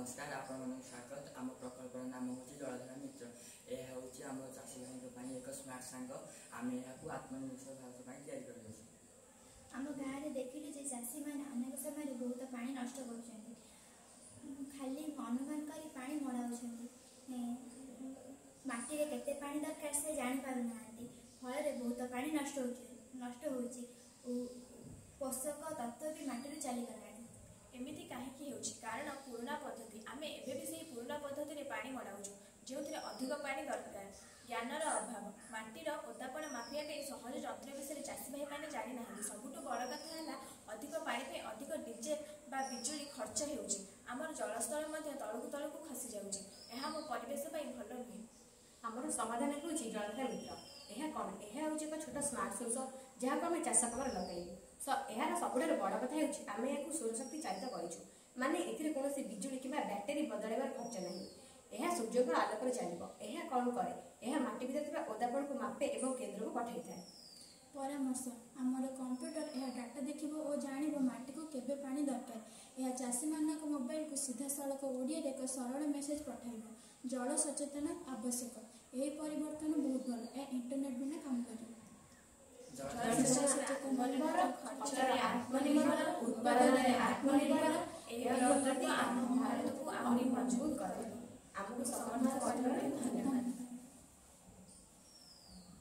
ନମସ୍କାର, ଆପଣମାନଙ୍କୁ ସ୍ୱାଗତ। ଆମ ପ୍ରକଳ୍ପର ନାମ ହେଉଛି ଜଳଧାରା ମିତ୍ର। ଏହା ହେଉଛି ଆମ ଚାଷୀ ଭାଇଙ୍କ ପାଇଁ ଏକ ସ୍ମାର୍ଟ ସାଙ୍ଗ। ଆମେ ଏହାକୁ ଆତ୍ମନିର୍ଭରଶୀଳ ଭାରତ ପାଇଁ ତିଆରି କରିଅଛୁ। ଆମ ଗାଁରେ ଦେଖିଲୁ ଯେ ଚାଷୀମାନେ ଅନେକ ସମୟରେ ବହୁତ ପାଣି ନଷ୍ଟ କରୁଛନ୍ତି। ଖାଲି ଅନୁମାନ କରି ପାଣି ମଡ଼ାଉଛନ୍ତି। ମାଟିରେ କେତେ ପାଣି ଦରକାର ସେ ଜାଣିପାରୁନାହାନ୍ତି। ଫଳରେ ବହୁତ ପାଣି ନଷ୍ଟ ହେଉଛି। ପୋଷକ ତତ୍ତ୍ୱ ବି ମାଟିରୁ ଚାଲିଗଲାଣି। ଏମିତି କାହିଁକି ହେଉଛି? କାରଣ ପୁରୁଣା ପଦ୍ଧତି। ଆମେ ଏବେ ବି ସେହି ପୁରୁଣା ପଦ୍ଧତିରେ ପାଣି ମଡ଼ାଉଛୁ, ଯେଉଁଥିରେ ଅଧିକ ପାଣି ଦରକାର। ଜ୍ଞାନର ଅଭାବ। ମାଟିର ଓଦାପଣ ମାପିବା ପାଇଁ ସହଜ ଯନ୍ତ୍ର ବିଷୟରେ ଚାଷୀ ଭାଇମାନେ ଜାଣିନାହାନ୍ତି। ସବୁଠୁ ବଡ଼ କଥା ହେଲା, ଅଧିକ ପାଣି ପାଇଁ ଅଧିକ ଡିଜେଲ ବା ବିଜୁଳି ଖର୍ଚ୍ଚ ହେଉଛି। ଆମର ଜଳସ୍ତର ମଧ୍ୟ ତଳକୁ ତଳକୁ ଖସି ଯାଉଛି। ଏହା ଆମ ପରିବେଶ ପାଇଁ ଭଲ ନୁହେଁ। ଆମର ସମାଧାନ ହେଉଛି ଜଳଧାରା ମିତ୍ର। ଏହା କ'ଣ? ଏହା ହେଉଛି ଏକ ଛୋଟ ସ୍ମାର୍ଟ ସେନ୍ସର, ଯାହାକୁ ଆମେ ଚାଷ କାମରେ ଲଗାଇବୁ। ଏହାର ସବୁଠାରୁ ବଡ଼ କଥା ହେଉଛି, ଆମେ ଏହାକୁ ସୌରଶକ୍ତି ଚାଳିତ କରିଛୁ। ମାନେ ଏଥିରେ କୌଣସି ବିଜୁଳି କିମ୍ବା ବ୍ୟାଟେରୀ ବଦଳାଇବାର ଖର୍ଚ୍ଚ ନାହିଁ। ଏହା ସୂର୍ଯ୍ୟଙ୍କ ଆଲୋକରେ ଚାଲିବ। ଏହା କ'ଣ କରେ? ଏହା ମାଟି ଭିତରେ ଥିବା ଓଦାପଣକୁ ମାପେ ଏବଂ କେନ୍ଦ୍ରକୁ ପଠାଇଥାଏ। ପରାମର୍ଶ: ଆମର କମ୍ପ୍ୟୁଟର ଏହା ଡାଟା ଦେଖିବ ଓ ଜାଣିବ ମାଟିକୁ କେବେ ପାଣି ଦରକାର। ଏହା ଚାଷୀମାନଙ୍କ ମୋବାଇଲକୁ ସିଧାସଳଖ ଓଡ଼ିଆରେ ଏକ ସରଳ ମେସେଜ ପଠାଇବ, ଜଳ ସଚେତନ ଆବଶ୍ୟକ। ଏହି ପରିବର୍ତ୍ତନ ବହୁତ ଭଲ। ଏହା ଇଣ୍ଟରନେଟ୍ ବିନା କାମ କରିବ। ଜଳସେଚନ ଖର୍ଚ୍ଚରେ ଆତ୍ମନିର୍ଭର, ଉତ୍ପାଦନରେ ଆତ୍ମନିର୍ଭର। ଏହି ପ୍ରକଳ୍ପ ଆମ ଭାରତକୁ ଆହୁରି ମଜବୁତ କରିବ। ଆମକୁ ସମର୍ଥନ କରିବାରୁ ଧନ୍ୟବାଦ।